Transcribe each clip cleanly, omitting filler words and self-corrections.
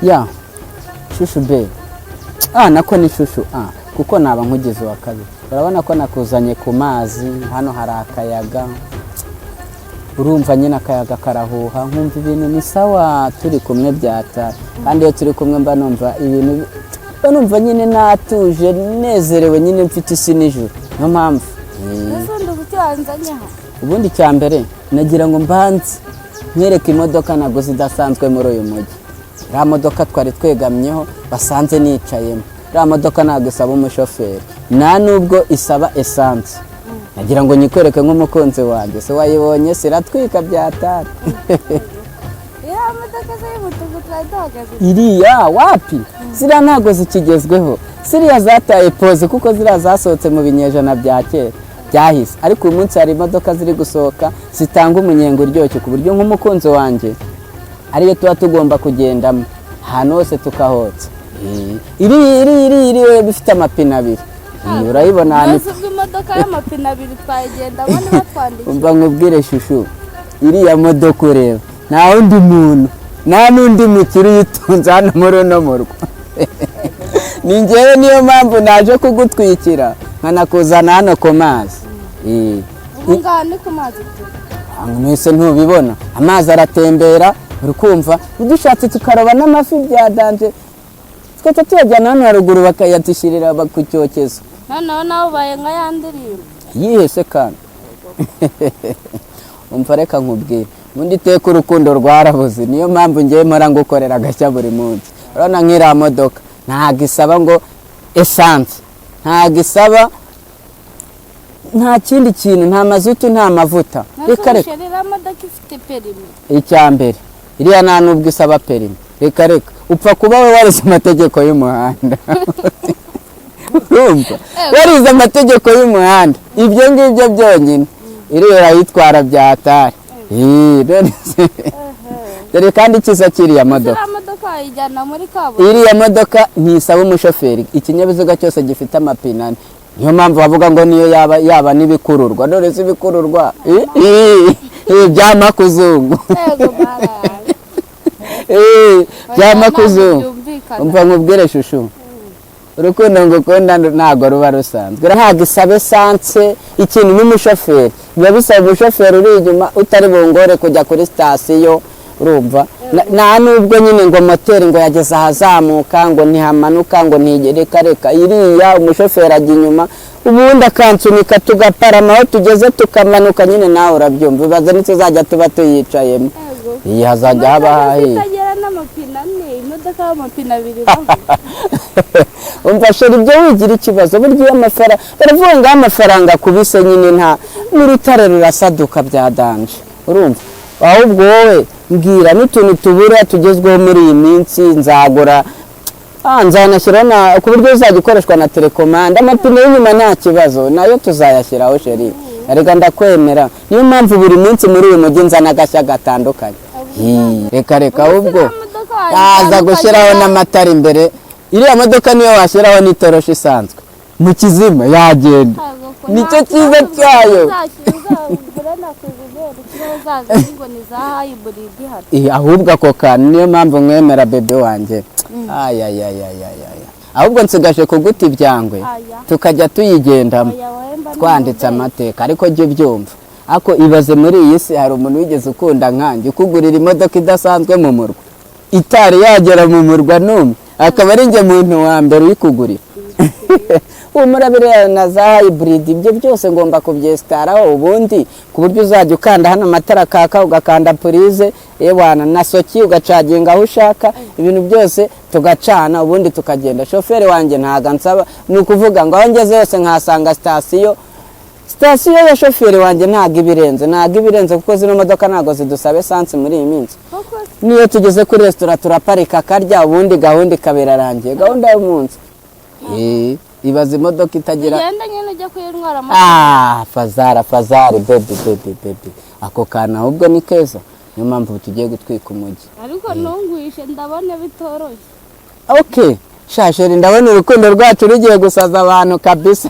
Ya chouchou be, ah, nako ni chouchou, ah, kuko naba nkugize uwa kabiri. Urabona ko nakuzanye ku mazi, hano hari akayaga, urumva nyine akayaga karahuha, nkumva ibintu ni sawa turi kumwe byata. Kandi iyo turi kumwe mba numva ibintu, mba numva nyine natuje, nezerewe nyine, mfite isi n'ijuru, niyo mpamvu. Ese ubundi kuki wanzanye aha? Ubundi icya mbere nagira ngo mbanze nkwereke imodoka naguze idasanzwe muri uyu mujyi. Iriya modoka twari twegamyeho basanze nicayemo, iriya modoka ntabwo isaba umushoferi, nta nubwo isaba esanse. Nagira ngo nyikwereke nk'umukunzi wanjye. Se wayibonye? Siratwika byatari? Iriya modoka se y'umutuku twari duhagaze? Iriya wapi, ziriya ntabwo zikigezweho, ziriya zataye pose, kuko ziriya zasohotse mu binyejana bya kera byahise. Ariko uyu munsi hari imodoka ziri gusohoka zitanga umunyenga uryoshye, ku buryo nk'umukunzi wanjye ariyo tuba tugomba kugendamo ahantu hose tukahotsa. Iri iri iri iri we bifite amapine abiri. Urayibona ahantu. Mbese ubwo imodoka y'amapine abiri twayigendamo niba twandikiye? Umva nkubwire chouchou, iriya modoka ureba nta wundi muntu, nta n'undi mukire uyitunze hano muri uno murwa, ni ngewe. Niyo mpamvu naje kugutwikira nkanakuzana hano ku mazi. Ubu ngaha ni ku mazi turi? Mwese ntubibona, amazi aratembera, uri kumva dushatse tukaroba n'amafi bya danger, twahita tuyajyana hano haruguru bakayadushyirira ku cyokezo. Noneho nawe ubaye nka ya ndirimbo. Yihese kandi umva, reka nkubwire, ubundi iteka urukundo rwarabuze, niyo mpamvu ngewe mpora ngukorera agashya buri munsi. Urabona nk'iriya modoka ntabwo isaba ngo esanse, ntabwo isaba nta kindi kintu, nta mazutu, nta mavuta, reka reka. Iriya modoka ifite perimi? Icya mbere, iriya nta nubwo isaba perimi, reka reka. Upfa kuba we warize amategeko y'umuhanda, urumva, warize amategeko y'umuhanda, ibyo ngibyo byonyine, iriya urayitwara byatari. None se, dore kandi icyiza cy'iriya modoka. Iriya modoka wayijyana muri kaburimbo? Iriya modoka ntisaba umushoferi. Ikinyabiziga cyose gifite amapine ane, niyo mpamvu bavuga ngo niyo yaba n'ibikururwa. None se ibikururwa bya makuzungu? Yego baraye. Bya makuzungu. Byumvikana. Umva nkubwire chouchou, urukundo ngukunda ntabwo ruba rusanzwe. Ntabwo isaba esanse, ikintu n'umushoferi biba bisaba umushoferi uri inyuma utari bungore kujya kuri sitasiyo, urumva. Nta nubwo nyine ngo moteri ngo yageze ahazamuka, ngo ntihamanuka, ngo ntigereka, reka. Iriya umushoferi ajya inyuma, ubundi akansunika, tugaparama, aho tugeze tukamanuka nyine, nawe urabyumva. Ibaze ntituzajya tuba tuyicayemo? Yego. Iyi hazajya haba hahiye. Itagira n'amapine ane, imodoka y'amapine abiri naho. Umva chérie, ibyo wigira ikibazo. Burya iyo amafaranga, baravuga ngo aho amafaranga akubise nyine nta n'urutare rurasaduka bya danger, urumva. Ahubwo wowe mbwira n'utuntu tubura tugezweho muri iyi minsi nzagura. Nzanashyiraho na ku buryo uzajya ukoreshwa na telekomande. Amapine y'inyuma nta kibazo, nayo tuzayashyiraho. Chérie, reka ndakwemera, niyo mpamvu buri munsi muri uyu mujyi nzana agashya gatandukanye. Hii, reka reka, ahubwo yaza gushyiraho n'amatara imbere. Iriya modoka niyo washyiraho n'itoroshi isanzwe mu kizima yagenda, nicyo cyiza cyayo. Uzagura na Cuisinart uzaza ngo ni za hybrid hano. Ahubwo ako kantu niyo mpamvu mwemera, bébé wanjye. Ayayayayaya, ahubwo nsigaje kuguta ibyangwe. Aya. Tukajya tuyigendamo. Oya, wemba. Twanditse amateka. Ariko jya ubyumva, ariko ibaze, muri iyi si hari umuntu wigeze ukunda nkanjye, ukugurira imodoka idasanzwe mu murwa, itari yagera mu murwa n'umwe, akaba ari njye muntu wa mbere uyikugurira? Humura, biriya na za hybrid, ibyo byose ngomba kubyesitaraho ubundi, ku buryo uzajya ukanda hano amatara akaka, ugakanda purize ewana na soki, ugacaginga aho ushaka, ibintu byose tugacana, ubundi tukagenda. Shoferi wanjye ntago ansaba, ni ukuvuga ngo aho ngeze hose nkahasanga sitasiyo. Sitasiyo ya shoferi wanjye ntabwo iba irenze, ntabwo iba irenze, kuko zino modoka ntabwo zidusaba esansi muri iyi minsi. Koko? Niyo tugeze kuri resitora turaparika akarya, ubundi gahunda ikaba irarangiye, gahunda y'umunsi. Ibaze imodoka itagira Ugenda nyine ujya kuyintwara amata. Ah, fazara fazari, baby, baby, baby, ako kantu ahubwo ni keza, niyo mpamvu tugiye gutwika umujyi. Ariko ntungwishe, ndabona bitoroshye. Okay sha chérie, ndabona urukundo rwacu rugiye gusaza abantu kabisa.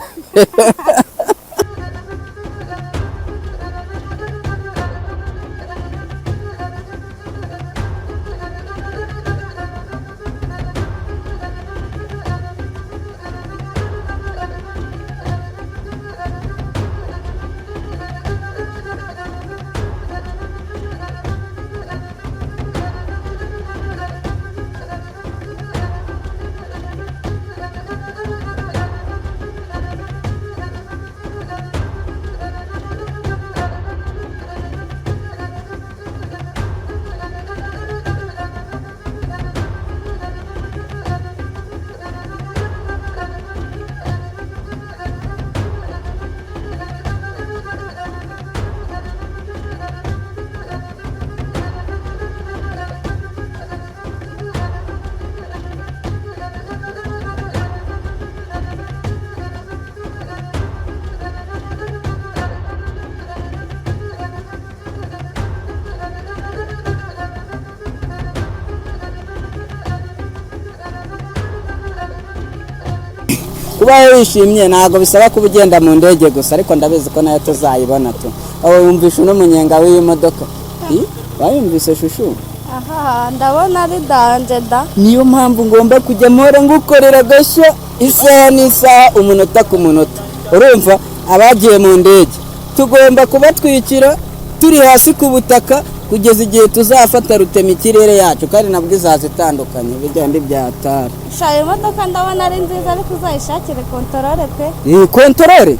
Kubaho wishimye ntabwo bisaba kuba ugenda mu ndege gusa, ariko ndabizi ko nayo tuzayibona tu. Aho wumvishe uno munyenga w'iyi modoka? Ih, wayumvise, chouchou? Aha ndabona ari danger da. Niyo mpamvu ngomba kujya mpora ngukorera agashya isaha n'isaha, umunota ku munota. Urumva, abagiye mu ndege tugomba kubatwikira turi hasi ku butaka kugeza igihe tuzafata rutema ikirere yacu, kandi nabwo izaza itandukanye bijyandi byatara. Sha, iyo modoka ndabona ari nziza, ariko uzayishakire contrôle pe. Iyi contrôle,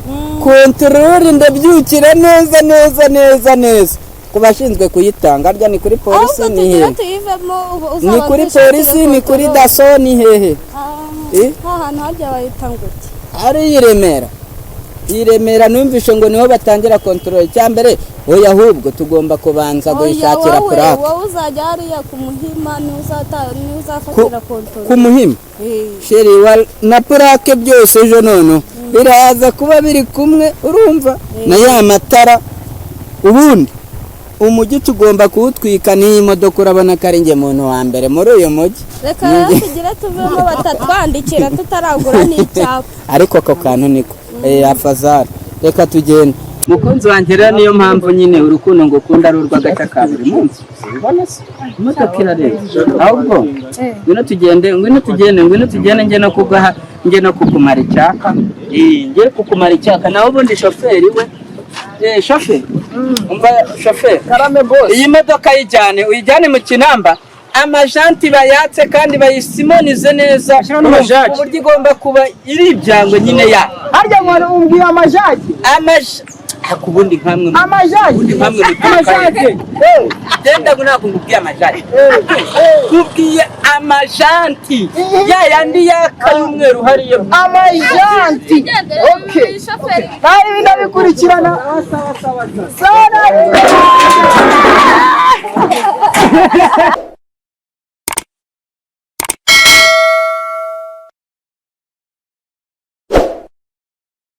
contrôle ndabyukira neza neza neza neza ku bashinzwe kuyitanga. Harya ni kuri polisi? Ahubwo Ni tugire hehe? tuyivemo ubu. Ni kuri polisi, ni kuri DASSO, ni hehe? Eh? Hantu harya bayita ngo iki? Ari i Remera, i Remera numvishe ngo niho batangira contrôle. Cya mbere, oya, ahubwo tugomba kubanza Oya, kuyishakira wowe plaque. Wowe uzajya hariya ku Muhima, niho uzafatira contrôle. Ku Muhima? Eh. Chérie na plaque byose ejo noneho biraza kuba biri kumwe, urumva, na ya matara. Ubundi umujyi tugomba kuwutwika n'iyi modoka. Urabona ko ari njye muntu wa mbere muri uyu mujyi. Reka rero tugire tuvemo, batatwandikira tutaragura n'icyapa. Ariko ako kantu niko afazari. Reka tugende, mukunzi wanjye. Rero niyo mpamvu nyine urukundo ngukunda ari urw'agace ka buri munsi. Ubona se imodoka irarenze? Ahubwo ngwino tugende, ngwino tugende, ngwino tugende, njye no kugaha, njye no kukumara icyaka. Njye kukumara icyaka. Nawe ubundi shoferi we, shoferi, umva shoferi. Karame, boss. Iyi modoka yijyane, uyijyane mu Kinamba, amajanti bayatse kandi bayisimonize neza Ashyiraho n'amajagi. ku buryo igomba kuba iri ibyangwe nyine ya Harya ngo umbwiye amajagi? Amaj ariko ubundi nkamwe Amajagi. Ubundi nkamwe muturuka Amajagi. Genda ngo ntabwo ngubwiye amajagi, nkubwiye amajanti ya yandi yaka y'umweru hariya. Amajanti, okay. Nari ndabikurikirana sawa sawa.